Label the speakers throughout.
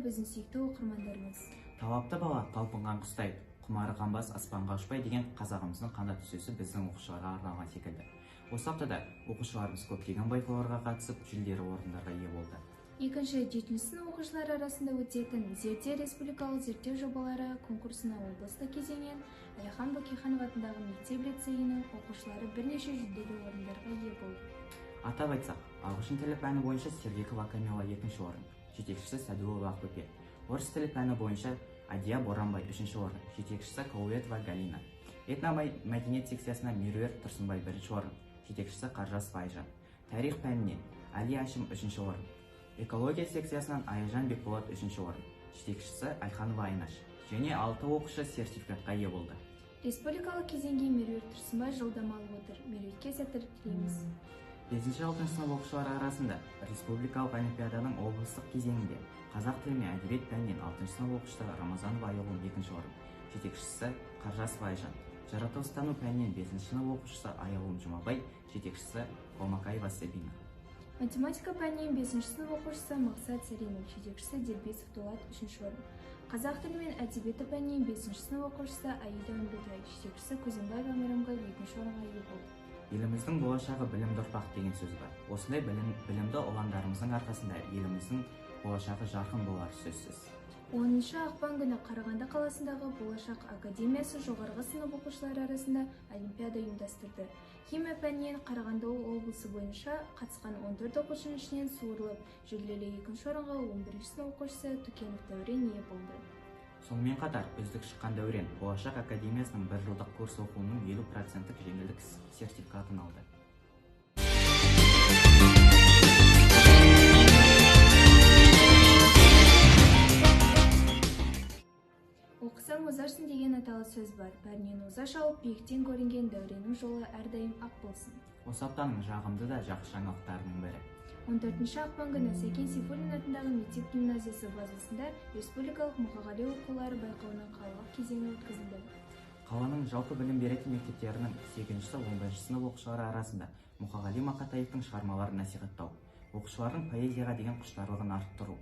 Speaker 1: Біздің сүйікті оқырмандарымыз.
Speaker 2: Талапты бала талпынған құстай, құмары қанбас аспанға ұшпай деген қазағымыздың қанатты сөзі біздің оқушыларға арналған секілді. Осы аптада оқушыларымыз көптеген байқауларға қатысып, жүлделі орындарға ие болды.
Speaker 1: Екінші, жетінші сынып оқушылары арасында өтетін Зерде республикалық зерттеу жобалары конкурсына облыстық кезеңнен Әлихан Бөкейханов атындағы мектеп лицейінің оқушылары бірнеше жүлделі орындарға ие болды.
Speaker 2: Атап айтсақ, ағылшын тілі пәні бойынша Сергекова Камила екінші орын, жетекшісі Сәдуова Ақбөпе. Орыс тілі пәні бойынша Адия Боранбай үшінші орын, жетекшісі Кауетова Галина. Этномәдениет секциясына Меруерт Тұрсынбай бірінші орын, жетекшісі Қаржасова Айжан. Тарих пәнінен Али Әшім үшінші орын. Экология секциясынан Аяжан Бекболат үшінші орын, жетекшісі Айханова Айнаш. Және 6 оқушы сертификатқа ие болды.
Speaker 1: Республикалық кезеңге Меруерт Тұрсынбай жолдама алып отыр. Меруертке сәттілік тілейміз.
Speaker 2: 5-6 сынып оқушылары арасында республикалық олимпиаданың облыстық кезеңінде қазақ тілі мен әдебиет пәнінен 6 сынып оқушысы Рамазанова Айғұл екінші орын, жетекшісі Қаржасова Айжан. Жаратылыстану пәнінен 5 сынып оқушысы Аяулым Жұмабай, жетекшісі Болмакаева Сабина.
Speaker 1: Математика пәнінен 5 сынып оқушысы Мақсат Сәренов, жетекшісі Дербесов Дулат үшінші орын. Қазақ тілі мен әдебиеті пәнінен 5 сынып оқушысы Аида Үмбетай, жетекшісі Көзембаева Мейрамгүл екінші орынға ие болды.
Speaker 2: Еліміздің болашағы білімді ұрпақ деген сөз бар. Осындай білімді ұландарымыздың арқасында еліміздің болашағы жарқын болары сөзсіз.
Speaker 1: 10 ақпан күні Қарағанды қаласындағы Болашақ академиясы жоғарғы сынып оқушылары арасында олимпиада ұйымдастырды. Химия пәнінен Қарағанды облысы бойынша қатысқан 14 оқушының ішінен суырылып, жүлделі екінші орынға 11 сынып оқушысы Түкенов Дәурен ие болды.
Speaker 2: Сонымен қатар, үздік шыққан Дәурен Болашақ академиясының бір жылдық курс оқуының 50% жеңілдік сертификатын алды.
Speaker 1: Оқысаң озарсың деген аталы сөз бар. Бәрінен оза шауып, биіктен көрінген Дәуреннің жолы әрдайым ақ болсын.
Speaker 2: Осы аптаның жағымды да жақсы жаңалықтарының бірі.
Speaker 1: 14 ақпан күні Сәкен Сейфуллин атындағы мектеп гимназиясы базасында республикалық Мұқағали оқулары байқауының қалалық кезеңі өткізілді.
Speaker 2: Қаланың жалпы білім беретін мектептерінің 8-11 сынып оқушылары арасында Мұқағали Мақатаевтың шығармаларын насихаттау, оқушылардың поэзияға деген құштарлығын арттыру,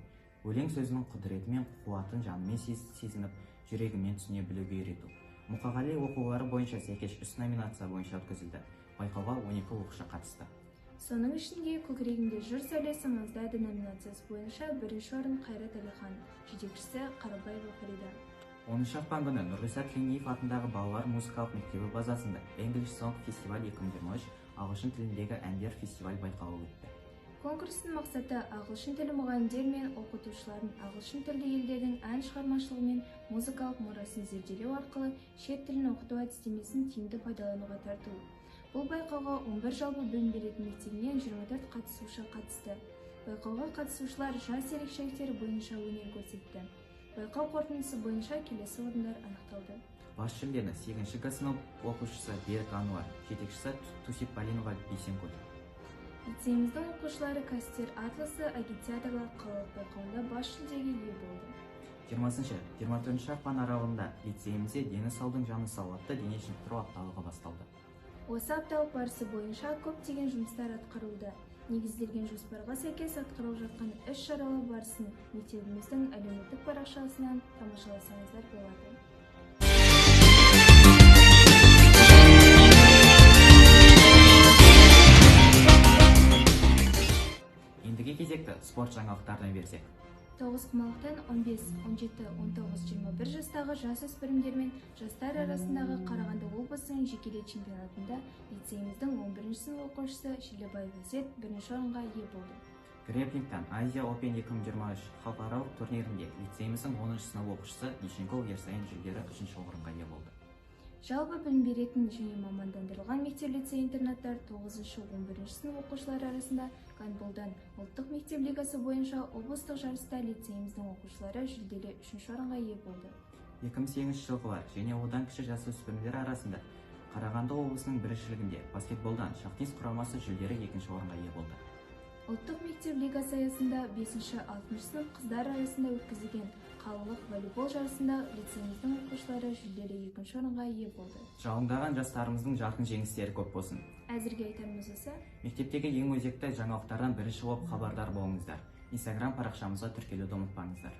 Speaker 2: өлең сөзінің құдіреті мен қуатын жанымен сезініп, жүрегімен түсіне білуге үйрету. Мұқағали оқулары бойынша сәйкес 3 номинация бойынша өткізілді. Байқауға 12 оқушы қатысты.
Speaker 1: Соның ішінде көкірегімде жыр сәулесі маздайды номинациясы бойынша бірінші орын Қайрат Әлихан, жетекшісі Қарабаева Фарида.
Speaker 2: 10 ақпан күні Нұрғиса Тілендиев атындағы балалар музыкалық мектебі базасында English Song Festival 2023 ағылшын тіліндегі әндер фестиваль байқауы өтті.
Speaker 1: Конкурстың мақсаты ағылшын тілі мұғалімдер мен оқытушыларын ағылшын тілді елдердің ән шығармашылығы мен музыкалық мұрасын зерделеу арқылы шет тілін оқыту әдістемесін тиімді пайдалануға тарту. Бұл байқауға 11 жалпы білім беретін мектебінен 24 қатысушы қатысты. Байқауға қатысушылар жас ерекшеліктері бойынша өнер көрсетті. Байқау қорытындысы бойынша келесі орындар анықталды.
Speaker 2: Бас жүлдені 8-ші Г сынып оқушысы Берік Ануар, жетекшісі Тусипалинова Бейсенкүл.
Speaker 1: Лицейіміздің оқушылары Кәсіптер атласы агитаторлар қалалық байқауында бас жүлдеге ие болды.
Speaker 2: 20-24 ақпан аралығында лицейімізде дені саудың жаны сау атты дене шынықтыру апталығы басталды.
Speaker 1: Осы апталық барысы бойынша көптеген жұмыстар атқарылды. Негізделген жоспарға сәйкес атқарылып жатқан іс-шаралар барысын мектебіміздің әлеуметтік парақшасынан тамашаласаңыздар болады.
Speaker 2: Ендігі кезекті спорт жаңалықтарына берсек.
Speaker 1: Тоғызқұмалақтан 15, 17, 19, 21 жастағы жасөспірімдер мен жастар арасындағы Қарағанды облысының жекелей чемпионатында лицейіміздің 11 сынып оқушысы Шілдебаев Әсет бірінші орынға ие болды.
Speaker 2: Грэпплингтан Азия Open 2023 халықаралық турнирінде лицейіміздің 10 сынып оқушысы Дүйсенкул Ерсайын жүлделі 3 орынға ие болды.
Speaker 1: Жалпы білім беретін және мамандандырылған мектеп лицей интернаттар 9-11 сынып оқушылары арасында гандболдан ұлттық мектеп лигасы бойынша облыстық жарыста лицейіміздің оқушылары жүлделі 3 орынға ие болды.
Speaker 2: 2008 жылғылар және одан кіші жасөспірімдер арасында Қарағанды облысының біріншілігінде баскетболдан Шахтинск құрамасы жүлделі 2 орынға ие болды.
Speaker 1: Ұлттық мектеп лигасы аясында 5-6 сынып қыздар арасында өткізілген қалалық волейбол жарысында лицейіміздің оқушылары жүлделі 2 орынға ие болды.
Speaker 2: Жалындаған жастарымыздың жарқын жеңістері көп болсын.
Speaker 1: Әзірге айтарымыз осы.
Speaker 2: Мектептегі ең өзекті жаңалықтардан бірінші болып хабардар болыңыздар. Инстаграм парақшамызға тіркелуді ұмытпаңыздар.